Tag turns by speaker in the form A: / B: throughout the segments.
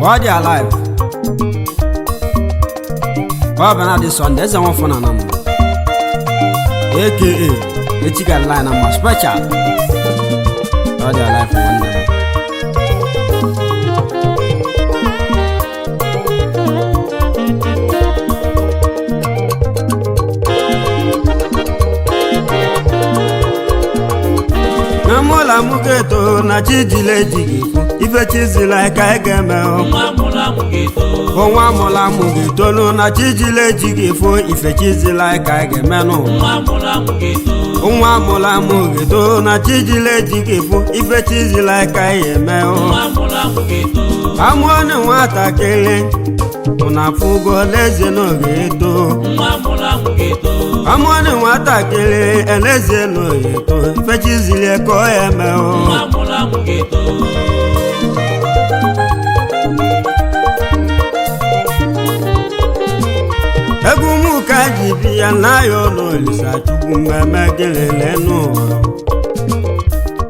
A: Ọ dị alive. Ọ bụ na dị Sunday eze nwafọ na anam, aka echiga line na ma special. Ọ dị alive, nwanne m. Na mụla mụ ga-eto na chi jila ejighị fụ ife chizila ka ị ga-eme o.
B: Nwa mụrụ amụ ga-eto.
A: Nwa mụla mụ ga-etolu na chi jila ejighị fụ ife chizila ka ị ga-eme nụ.
B: Nwa mụrụ amụ ga-eto.
A: Nwa mụla mụ ga-eto na chi jila ejighị fụ ife chizila ka ị ga-eme o.
B: Nwa mụrụ amụ ga-eto.
A: Amụọ na nwatakịrị ụna afụgo n'ezie na ọ ga-eto.
B: Nwa mụrụ amụ ga-eto.
A: Amụọ na nwatakịrị elezie na ọ ga-eto ife chizila ka ọ ya eme o.
B: Nwa mụrụ amụ ga-eto.
A: Egwu m ka ji bi ya n'ahịa ụlọ Olisa Chukwu mmemme gịlele n'ụwa.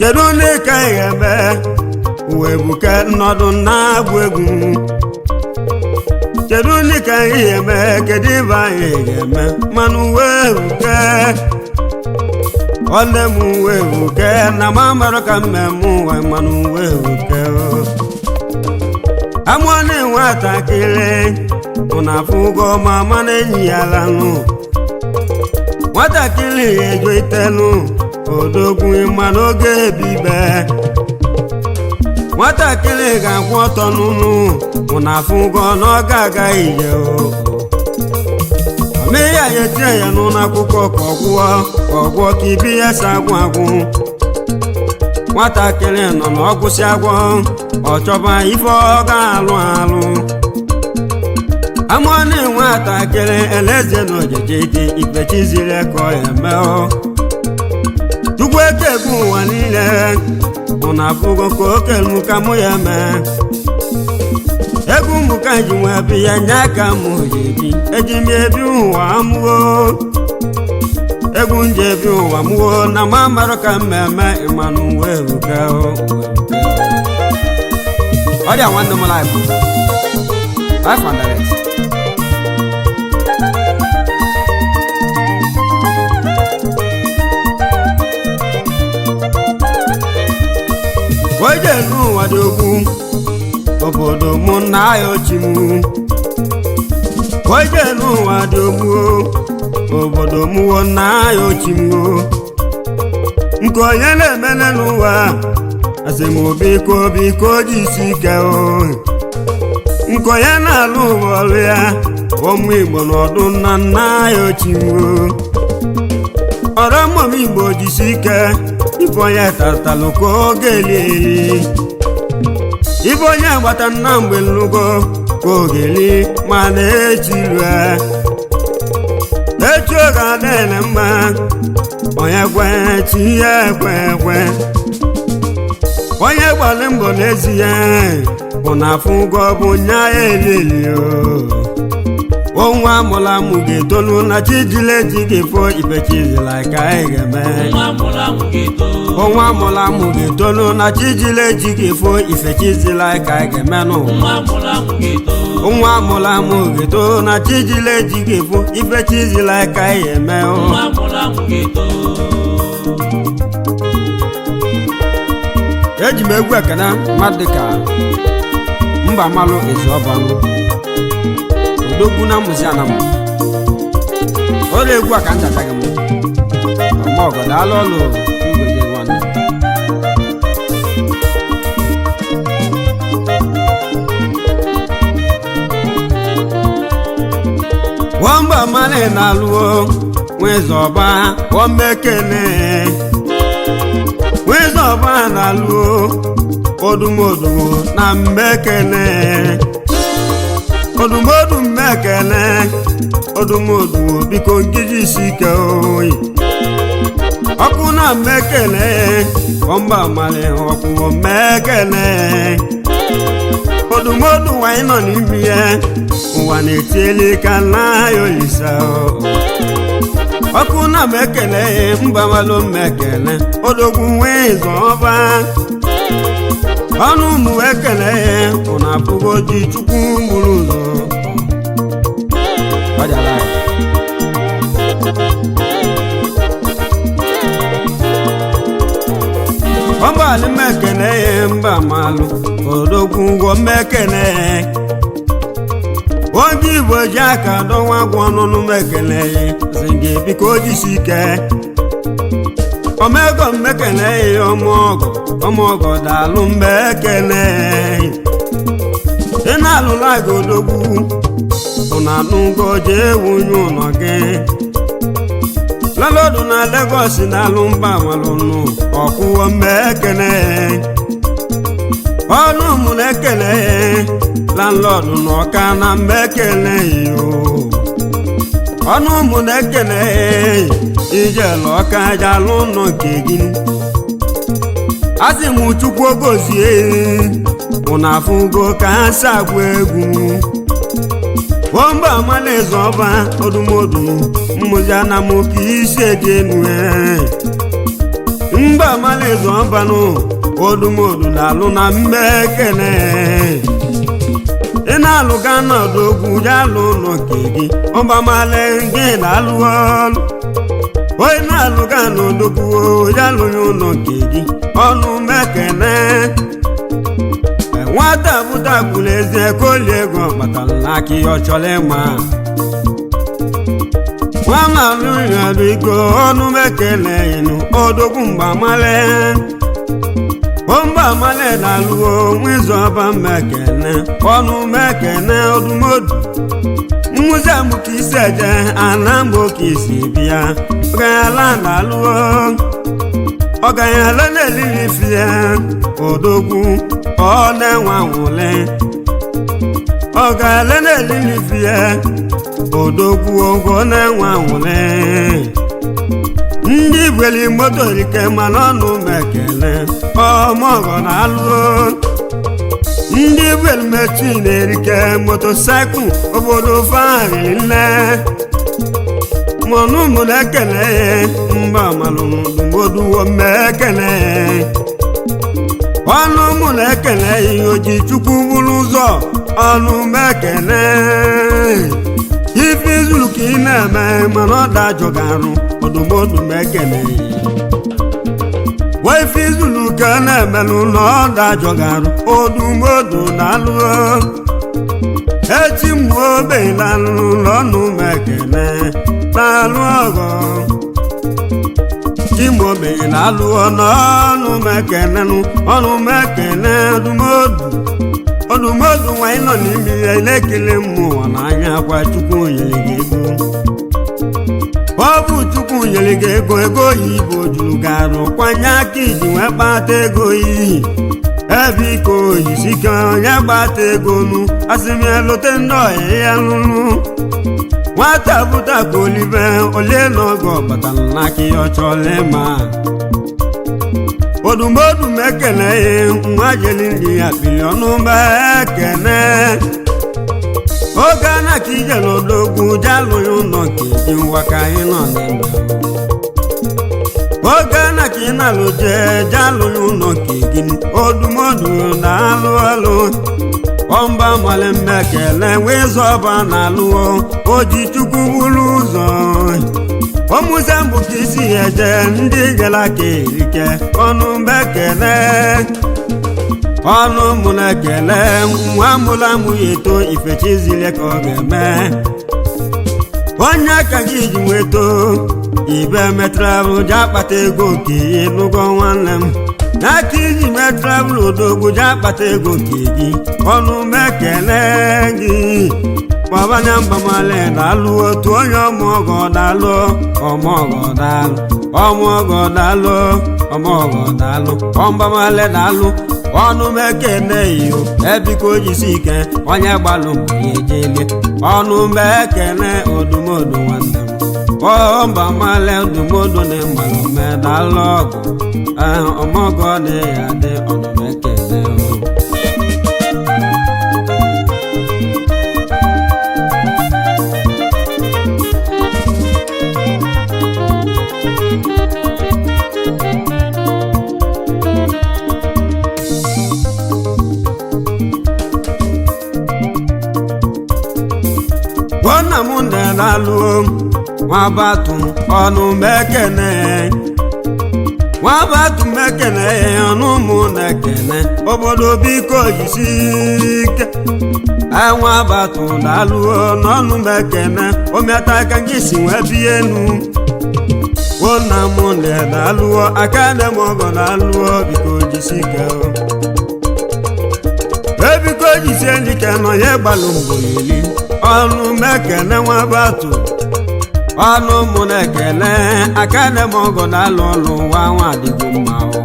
A: Kedu ndị ka ị ga-eme uwe buke nnọdụ na-agwụ egwu? Kedu ndị ka anyị ga-eme? Kedu ibe anyị ga-eme mana uwe ebuke ọle m uwe ebuke na ma marụ ka mmemme ụwa mana uwe ebuke amụọ na nwatakịrị ụna afụgo ma mana enyi ya lanụ. Nwatakịrị ejo itelu odogwu ma n'oge ebibe nwatakịrị ga-akwụ ọtọ n'ụnụ ụna afụgo na ọ ga-aga ije o mee ya ya etie ya n'ụlọ akwụkwọ ka ọ gwụọ ka ọ gwụọ ka ibi ya si agwụ agwụ. Nwatakịrị nọ na ọgwụsị agwọ ọ chọba ife ọ ga-alụ alụ. Amụọ na nwatakịrị eleze na ojeje dị ife chiziri ka ọ ya mee Chukwu ekegbu ụwa niile ụna afụgo ka okelu ka mụ ya mee. Egwu mụ ka ji nwa bi ya nye aka mụ ji ebi eji m ebi ụwa mụo. Egwu nje ebi ụwa mụo na ma marụ ka mmemme ịmanụ wee buga o. Ọ dị a nwanne m life life and direct. Oje n'ụwa dị okwu obodo mụ na ya ochi m. Oje n'ụwa dị ogbu obodo mụ na ya ochi m. Nke onye na-emele n'ụwa asị m biko biko jisi ike o. Nke onye na-alụ ụwa ọlụ ya ụmụ Igbo n'ọdụ nna nna ya ochi m. Ọrọ mmụọ Igbo jisi ike ife onye tatalụ ka oge eli ife onye agbata nna mgbe nlugo ka oge li ma na-echi rue echi oge adịghị mma onye kwe chi ya ekwe ekwe onye gbalị mbọ n'ezie bụ na afụ ụgwọ bụ nya ya elili o nwa amụla amụ ga-etolu na chi jila eji ga-efo ife chizila ka anyị ga-eme.
B: Nwa mụrụ amụ ga-eto.
A: Nwa amụla amụ ga-etolu na chi jila eji ga-efo ife chizila ka anyị ga-eme n'ụwa.
B: Nwa mụrụ amụ ga-eto.
A: Nwa amụla amụ ga-eto na chi jila eji ga-efo ife chizila ka anyị ga-eme o.
B: Nwa mụrụ amụ ga-eto.
A: Eji m egwu ekene mmadụ dịka mba malụ ezuọbanụ odogwu na mmụzi anam ọrụ egwu a ka nchataghị m ọma ọgọ daalụ ọlụ igweze nwanne. Wọ́nbà mmanụ na-alụo nwezọba wọ́nmekene nwezọba na-alụo odumodu na mmekene odumodu mmekene odumodu biko nkiji isi ike oyi ọkụ na mmekene wọ́nbà mmanụ ọkụ mmekene odumodu nwanyị nọ n'ime ya ụwa na-etieli ka n'ahịa olisa ọkụ na m ekele mba malụ m ekele odogwu nwee zọba. Ọnụ ụmụ ekele ya ụna abụgo ji Chukwu mụrụ ụzọ. Ọjala ya. Ọgbalị mmekene ya mba malụ odogwu ụgwọ mmekene ya. Onye Igbo ji aka dọwa agwọ ọnụnụ mmekene ya sị gị biko jisi ike. Omego mmekene ya ọmụọgọ ọmụọgọ daalụ mmekene ya. Ị na-alụla gị odogwu ụna anụgo jee wunye ụlọ gị. Lọlọdụ na Lagos na-alụ mba malụnụ ọkwụwo mmekene. Ọnụ mụ na-ekele landlọdụ na ọka na mmekene yo. Ọnụ mụ na-ekele ijele ọka jalụ ụlọ nke gị. Asị m Chukwu ogozie ụna afụgo ka ha si agba egwu. Bomba amalaeze ọba odumodu mmụzi anamụka isi eji enu. Mba amalaeze ọbanụ odumodu na-alụ na mmekene. Ị na-alụ ga nọdụ ogwu ya alụ ụlọ nke gị ọbamale gị na-alụ ọlụ. Onye na-alụ ga n'odogwu ya alụghị ụlọ nke gị ọnụ mekene. Nwata bụta kwuru eze ka oli ego kpatara n'aka ihe ọ chọrọ ịma. Nwa na-alụ ọnụ mekele ịnụ odogwu mgbamale. Mgba amale na-alụo nwizu ọba mmekene ọnụ mekene odumodu. Mmụzi amụ ka isi eje ana mbụ ka isi bịa. Ọganyala na-alụo ọganyala na-elili fie odogwu ọ na-enwe anwụle. Ọganyala na-elili fie odogwu ogo na-enwe anwụle. Ndị igweli moto rike mana ọnụ mekele ọmọgọ na-alụ. Ndị igweli mechi na-erike motosaịkụl obodo fariri nne. Mọnụ mụ na-ekele mba malụmoduwo mmekele. Ọnụ mụ na-ekele ihe oji Chukwu bụrụ ụzọ ọnụ mekele. Ife izuru ka ị na-eme mana ọ dajọ gị arụ odumodu mekele. Wee ife izuru ka ọ na-eme n'ụlọ ọ dajọ gị arụ odumodu na-alụ. Echi mgbe obeela n'ụlọ ọnụ mekele na-alụ ọgọ. Chimobe na-alụ ọnụ mekele ọnụ mekele odumodu. Odumodu nwanyị nọ n'ime ya na-ekele mmụọ n'anya kwa Chukwu nyere gị ego. Ọ bụ Chukwu nyere gị ego ego oyibo juru gị arụ kwanye aka iji wee kpata ego iyi. Ebiko jisike onye gbata ego nu asị m ya lote ndị ọyị ya lụrụ. Nwata bụta ka olibe ole n'oge ọbatara n'aka ya ọ chọrọ ịma. Odumodu mekele nwa jeli nri ya pili ọnụ mekene. Oge a na-aka ije n'odogwu je alụghị ụlọ nke gị ngwa ka anyị nọ n'ime. Oge a na-aka ị na-alụ jee je alụghị ụlọ nke gị odumodu na-alụ ọlụ. Ọmba male mmekele wee zọba na-alụọ oji Chukwu bụrụ ụzọ. Ọmụze mbụ ka isi eje ndị jela ka erike ọnụ mekele. Ọnụ mụ na-ekele nwa mụla mụ ya eto ifechizile ka ọ ga-eme. Onye aka gị ji nweto ibe metrabụl ji akpata ego nke ịnụgo nwanne m. N'aka iji metrabụl odogwu ji akpata ego nke gị ọnụ mekele gị. Kpọbanya mbamale na-alụ otu onye ọmụọgọ daalụ ọmụọgọ daalụ ọmụọgọ daalụ ọmụọgọ daalụ ọmbamale daalụ ọnụ mekene iyo ebiko jisi ike onye gbalụ mbọ ya ejelie ọnụ mekene odumodu nwanne m. Ọmbamale odumodu na mmalụ medalụ ọgụ ọmụọgọ na ya dị ọnụ mekene o. na-alụ nwabatụ ọnụ mekene nwabatụ mekene ọnụ mụ na-ekene obodo biko jisi ike nwabatụ na-alụ n'ọnụ mekene omiata aka gị si wee bie enu nna m na-alụọ aka na m ọgọ na-alụọ biko jisi ike ebiko jisie ike nọ ya gbalụ mbọ iri ọnụ mekene nwabatụ ọnụ mụ na-ekele aka na m ọgọ na-alụ ọlụ nwa nwa adịgo mma o.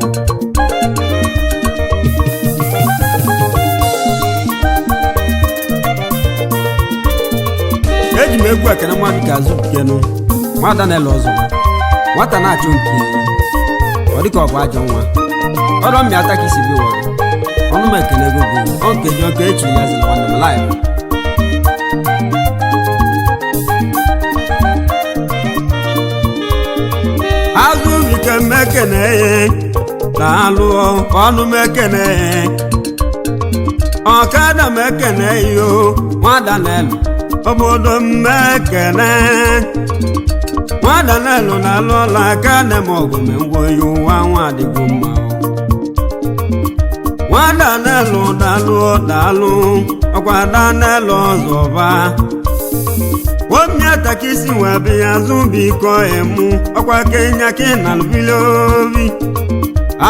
A: Eji m egwu ekene nwa dịka azụbikenu nwa Daniel ọzọ nwata na-achụ nke ọ dịka ọ bụ ajọ nwa ọdọ mmịata ka isi bi ụwa ọnụ m ekele ego bụ ọ nkeji oke echi ya ziri nwanne m live. Azụbike mekene na-alụ ọnụ mekene ọkada mekene yo nwa Daniel obodo mmekene nwa Daniel na-alụ ọla aka na m ọgụ mengwo ya ụwa nwa adịgo mma nwa Daniel dalụ dalụ ọkwa Daniel ọzọba omiatakisi wee bịa azụbiko emu ọkwa kenya ka ị na-alụbili obi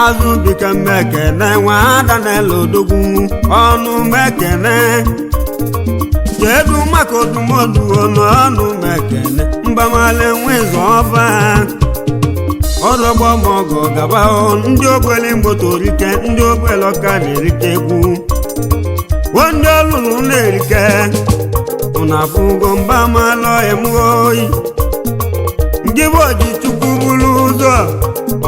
A: azụbike mmekene nwa Daniel odogwu ọnụ mekene kedu maka odumodu n'ọnụ mekene mbamale nwezu ọba ọrọgbọ mọgọ gaba ndị ogbele mgboto rike ndị ogbele ọka na-erike egwu ndị ọlụlụ na-erike unu afụgo mba malụ emuoyi ndị bụ oji chukwu buru ụzọ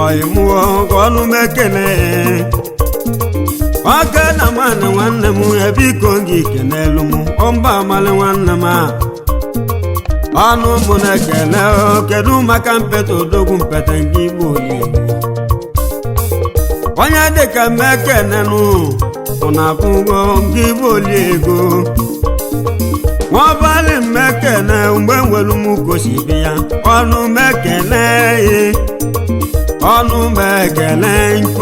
A: ọyịmụọ ọnụ mekene ọka na nwanne nwanne m ebiko gị kenelu m ọmba amalị nwanne m a ọnụ mụ na-ekele kedu maka mpete odogwu mpete nke igbo oyi onye dịka mekenenụ unu afụgo nke igbo oli ego nwabalị mmekene mgbe nwere m kosibi ya ọnụ mekene ọnụ mekene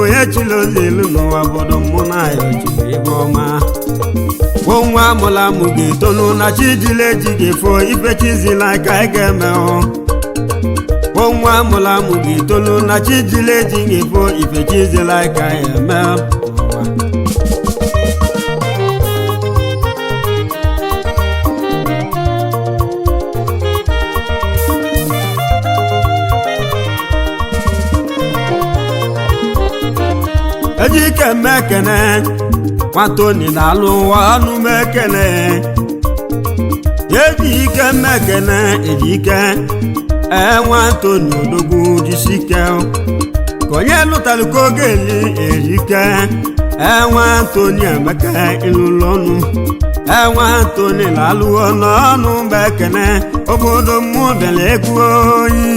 A: onye chilozelu n'ụwa obodo mụ na ya chiri ebe ọma nwa amụla mụ ga-etolu na chijile ji ga-efo ife chizila ka ị ga-eme nwa amụla mụ ga-etolu na chijile ji ga-efo ife chizila ka ị ga-eme n'ụwa. Ejike mekene nwatoni na-alụ ọnụ mekene ejike mekene ejike enwatoni odogwu jisike ka onye lụtalụ ka oge eli ejike enwatoni emeka ịlụlụ ọnụ enwatoni na-alụ n'ọnụ mekene obodo mmụọ bịara egwu oyi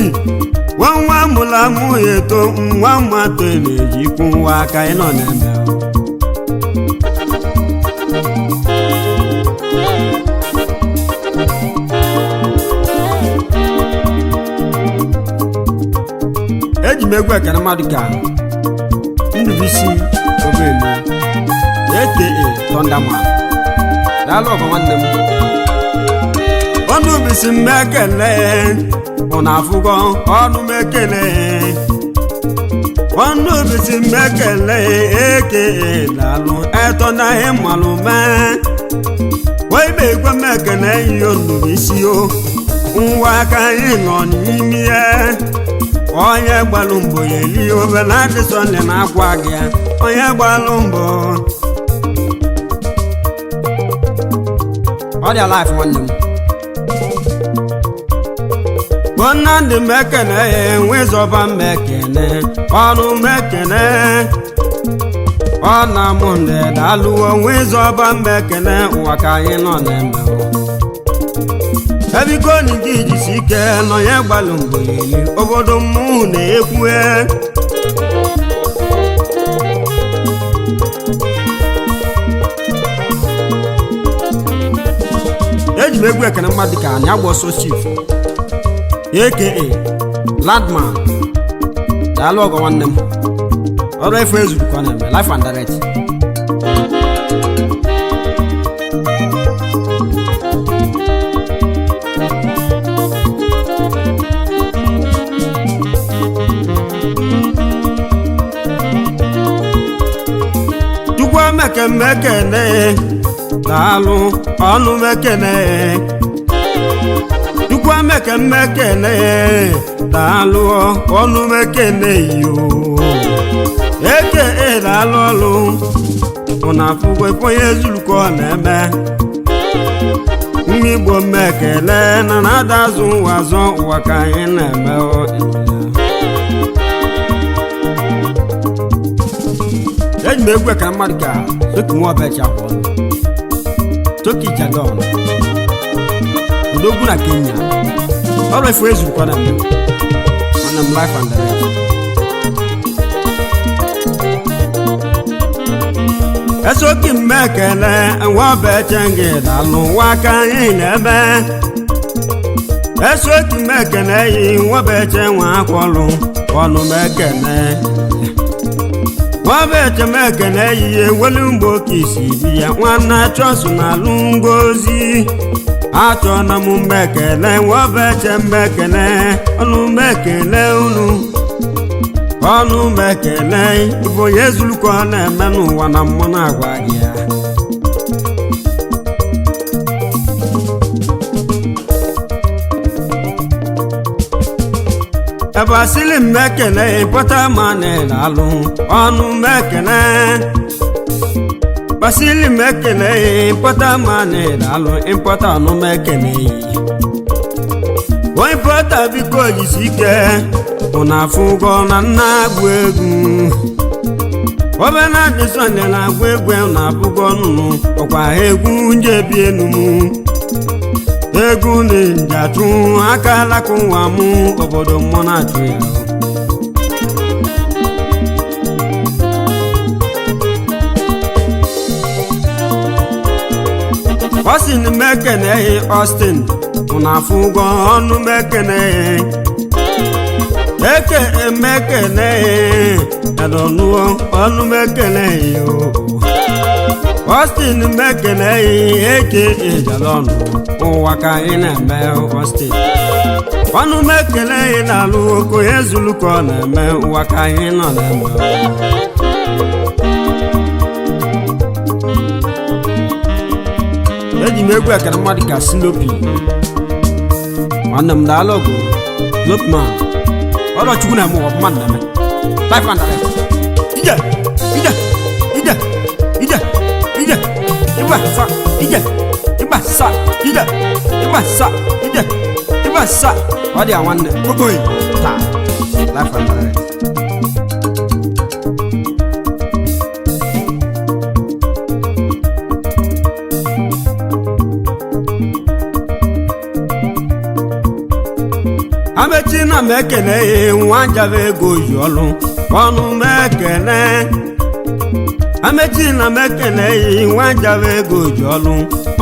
A: nwa mụla mụ eto nwa mmatọ na-ejikwu nwa aka ị nọ na-eme. Eji m egwu ekene mmadụ ka Ndubuisi Obelu aka Thunderman. Daalụ ọgọ nwanne m ọnụ bisi mmekele ụnụ afụgo ọnụ mekele ọnụ bisi mmekele eke daalụ etọ na ịmalụ mee wee ibe egwe mmekele iyo Ndubuisi o nwa aka anyị nọ n'ime ya onye gbalụ mbọ ya eli obele adịsọnde na-akwa gị ya onye gbalụ mbọ ọ dị alive nwanne m Nnamdị mekene nwezọba mekene ọnụ mekene ọ na mụ ndedalụwo nwezọba mekene ụwa ka anyị nọ na-eme ebikoni gị jisi ike nọ ya gbalụ mgbe eli obodo mmụ na-ekwu. Eji m egwu ekene mmadụ ka anyị agba ọsọ chief aka Landman. Daalụ ọgọ nwanne m, ọrụ efu ezuru ka ọ na-eme life and direct. Chukwu emeke mmekene, daalụ ọnụ mekene. Chukwu emeke mmekene, daalụ ọnụ mekene yo. Eke e daalụ ọlụ ụna afụgo ife onye zuru ka ọ na-eme. Mmigbo Igbo mmekele na na-ada azụ ụwa azọ ụwa ka anyị na-eme o. Eji m egwu ekara mmadụ ka soki nwa ọbịa abụọ Toki Jadon odogwu na Kenya. Ọrụ efu ezurukwa na mbụ nwanne m, life and direct. Esoki mmekele nwa ọbịa gị dalụ ụwa ka anyị na-eme. Esoki mmekele yi nwa ọbịa nwa akwọlụ ọnụ mekele nwabetemekene yi ewelu mgbe oke isi bi ya nwanne achọsụ na alụ ngozi achọna m mmekele nwabeche mmekele ọnụ mekele unu ọnụ mekele ife onye zuru ka ọ na-eme n'ụwa na mmụ na-agwa gị ya. Ebe asịlị mmekele ịpụta ma na-alụ ọnụ mekele basili mekele ịpụta ma na-alụ ịpụta ọnụ mekele onye pụta biko jisi ike ụna afụ ụgwọ na nna agwụ egwu obena adịsonye na-agwụ egwu na abụgo ọnụnụ ọkwa egwu njebi enu m egwu na-njatụ aka alaka ụwa mụ obodo mmụọ na-achụ ya. Austin mekeneghị Austin ụna afụ ụgwọ ọnụ mekeneghị eke emekeneghị edọnụọ ọnụ mekeneghị o Austin mekeneghị eke ejalọnụ ụwa ka anyị na-eme. Austin ọnụ mekeneghị na-alụ oko ezulu ka ọ na-eme ụwa ka anyị nọ na-eme. Eji m egwu ekere mmadụ ka Silopi nwanne m, daalụ ọgụ Lopman ọrụ Chukwu na-eme ụwa mmadụ na-eme life and direct. Ije ije ije ije ije ịgba sa ije ịgba sa ije ịgba sa ije ịgba sa ọ dị ya nwanne ogoyi taa life and direct. Amechi na m ekele nwa njaba ego yi ọlụ ọnụ m ekele. Amechi na m ekele nwa njaba ego ji ọlụ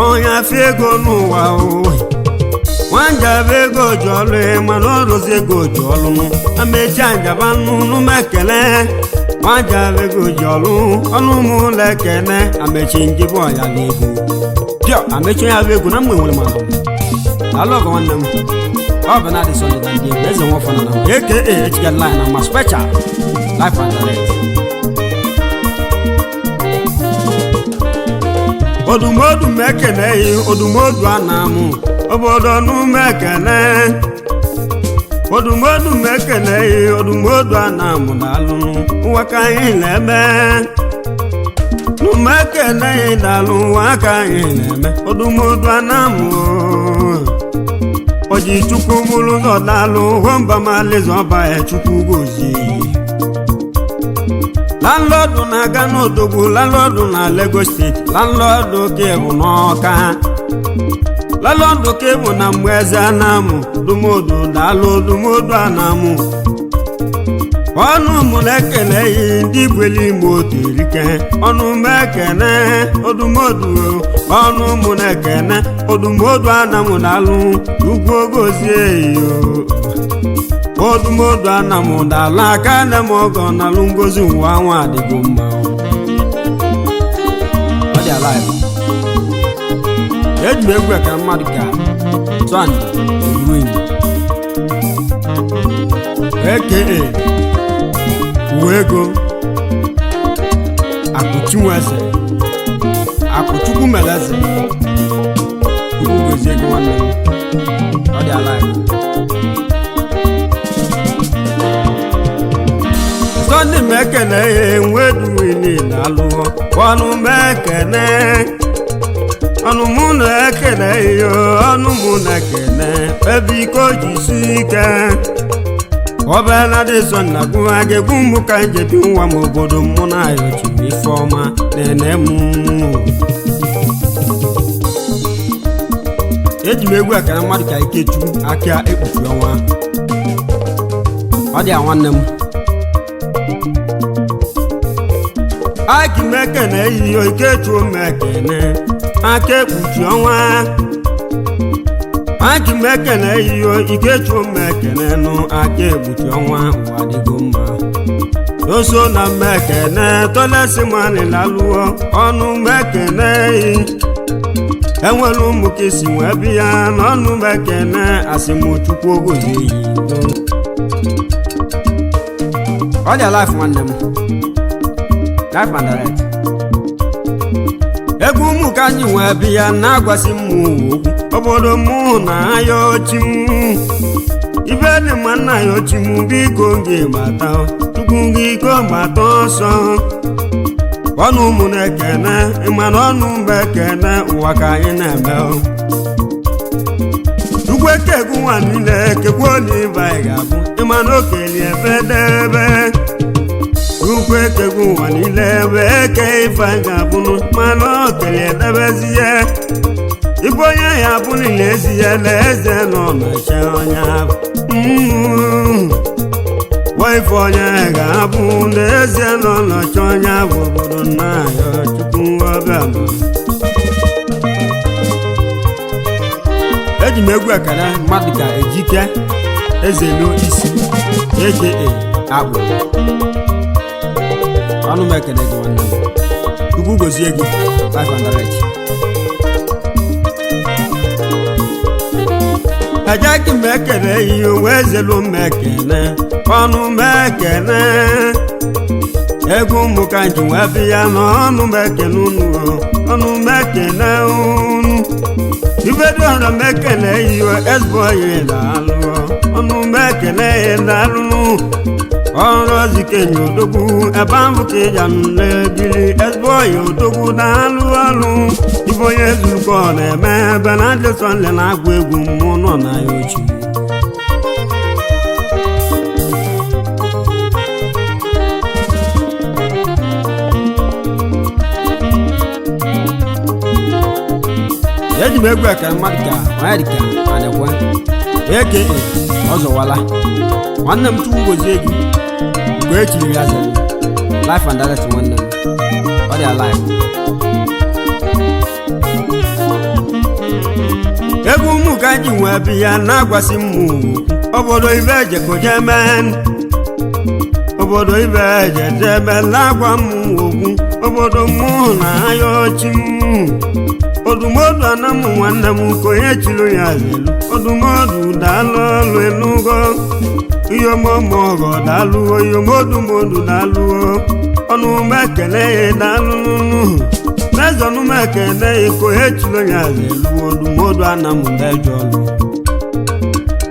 A: onye afọ ego n'ụwa o nwa njaba ego ji ọlụ mana ọrụzi ego ji ọlụ. Amechi anjaba n'ụlụ m ekele nwa njaba ego ji ọlụ ọnụ m ụlọ ekele. Amechi njibụ ọya na ego pịọ amechi onye abụ ego na mgbe nwere mana alụ ọgọ nwanne m ọ bụ na-adị sọnde na ndị egwu eze nwafọ na na aka echiga line na ma special life and direct. Odumodu mekene odumodu anamụ obodo numekene odumodu mekene odumodu anamụ daalụ ụwa ka anyị na-eme numekene daalụ ụwa ka anyị na-eme odumodu anamụ oji chukwu bụrụ ụzọ daalụ hụ mba malizọba ya chukwu gozie. Landlọdụ na-aga n'odogwu, landlọdụ na Lagos steeti, landlọdụ ka bụ n'Ọka, landlọdụ ka bụ na mgbe eze anamụ dumodu daalụ dumodu anamụ. Ọnụ m na-ekele ndị igweli ime otu erike. Ọnụ m ekene odumodu, ọnụ m na-ekene odumodu anamụ na-alụ ugwu ogozie yo. Odumodu anamụ na-alụ aka nne m ọgọ na-alụ ngozi ụwa nwa adịgo mma. Ọ dị alive. Eji m egwu ekere mmadụ ka Sunday Egwuenyi, aka uwe ego Akụchinweze, Akụchukwu meleze. Chukwu gozie gị nwanne m. Ọ dị alive. Sunday m ekene nweduwini na alụọ ọnụ m ekene, ọnụ mụ na-ekene yo, ọnụ mụ na-ekene ebe iko jisi ike. Ọbụla dị sọ na gụwa ga-egwu mụ ka njebi nwa m obodo mụ na ayochiri ifeọma na-ene m. Eji m egwu akara mmadụ ka Ikechukwu aka ekpuchi ọnwa. Ọ dị a nwanne m. Aki m ekene iyo Ikechukwu m ekene aka ekpuchi ọnwa. Aki m ekene iyo Ikechukwu m ekene nụ aka ekpuchi ọnwa. Ụwa adịgo mma. Oso na m ekene tolesi mani lalụọ ọnụ m ekene. Enwere ụmụ ka isi wee bịa n'ọnụ m ekene asị m Chukwu ogozie yi. Ọ dị alive nwanne m, life and direct. Egwu ụmụ ka anyị nwee bịa na-agwasị m okwu obodo mụ na aya ochi m ibe dị mma nna ya ochi m biko gị mata tupu gị ko mata ọsọ. Ọnụ mụ na-ekene ịmana ọnụ mba ekene ụwa ka anyị na-eme. Chukwu ekegwu nwa niile kekwu n'ibe anyị ga-abụ ịmana okenye ebe debe. Chukwu ekegwu nwa niile ebe eke ife anyị ga-abụ mana okenye edebezie ibe onye ya bụ niile ezi ya na eze nọ na-eche onye ahụ. Ife onye ga-abụ na eze nọ na-eche onye ahụ obodo nna ya Chukwu ọbịa ma. Eji m egwu ekele mmadụ ka Ejike Ezelu isi aka Akpụ. Ọnụ m ekele gị nwanne m. Chukwu gozie gị life and direct. Ejeghị m ekele ihe wee zelu m ekele ọnụ m ekele egwu ụmụ ka nji wee bịa n'ọnụ m ekele unu ọnụ m ekele unu ibe dị ọrụ m ekele ihe ezigbo onye na-alụ ọnụ m ekele na-alụ ọrụ ozikenye odogwu ebe ahụ ka ịja na-ebili ezigbo onye odogwu na-alụ ọrụ ibe onye zurukọ na-eme ebe na adịsọnle na-agụ egwu mmụọ nọ na ya ochi. Eji m egwu ekere mmadụ ka onye dịka anekwe aka ọzọwala nwanne m. Chukwu gozie gị mgbe e chiri ya zere life and direct nwanne m. Ọ dị alive. Egwu ụmụ ka ji nwee bi ya na-agwasị m obodo ibe ejekoje mee obodo ibe ejeje eme na-agwa m okwu obodo mụ na aya ọchị m odumodu anamụ nwanne m ka onye chiri ya zelu odumodu daalụ ọlụ enugo iyomomogo daalụ iyomodumodu daalụ ọnụ mekele ya daalụ n'ezọnụ mekele ya ka onye chiri ya zelu odumodu anamụ ndejọlụ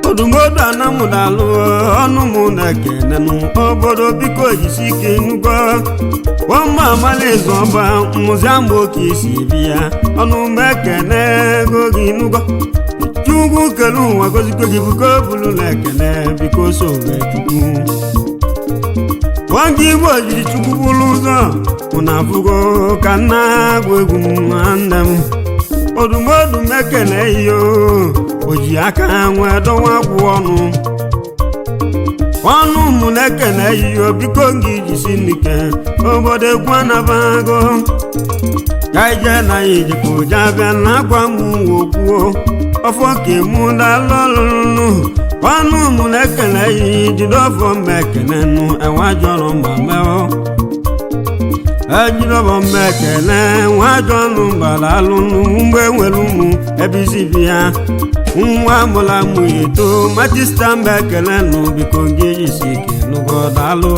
A: odumodu anamụ daalụ ọnụ mụ na-ekenenụ obodo biko jisi ike enugo wọ́n amala ịzụ ọba mmụzi ama oke isi bi ya ọnụ mekene ego gị nugo Chukwu kelu ụwa gozikwe gị buko bulu na ekene biko sobe Chukwu nwa igbo jiri Chukwu bụrụ ụzọ ụna afụgo ka nna agụ egwu m nwanne m odumodu mekene iyo o ji aka nwee dọwa akwụ ọnụ. Ọnụ mụ na-ekene iyo, biko gị jisi n'ike. Obodo egwu anabago ka ije na ijikwa abịa na akwa m wokwuo ọfọ ka mụ dalụ ọlụlụ. Ọnụ mụ na-ekene yi, jide ọfọ m ekene nụ enwe jọrọ ma meọ ejidọbọ m ekene nwa jọnụ gbara alụnụ mgbe nwere ụmụ ebe isi bi ya nwa mụla mụ eto majista mba ekele nụ, biko gị jisi ike nụgo daalụ.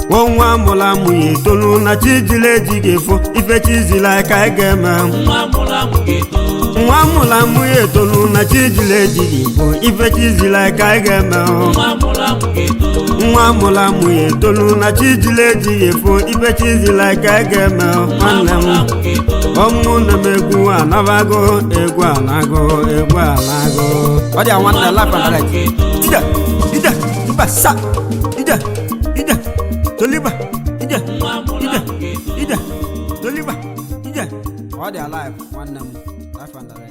A: Nwa mụla mụ ya etolu na chijila ejighị efo ife chizila ka ị ga-eme.
B: Nwa mụrụ amụ ga-eto.
A: Nwa mụla mụ ya etolu na chijila ejighị efo ife chizila ka ị ga-eme.
B: Nwa mụrụ amụ ga-eto.
A: Nwa mụla mụ ya etolu na chijila ejighị efo ife chizila ka ị ga-eme.
B: Nwa
A: Nwanne m
B: mụrụ amụ ga-eto.
A: Ọmụ na m egwu anabago, egwu anago, egwu anago. Ọ dị nwanne life and direct. Ije ije mba sa ije ije toliba ije
B: Nwa mụrụ
A: ije
B: amụ ga-eto.
A: ije toliba ije. Ọ dị alive, nwanne m, life and direct.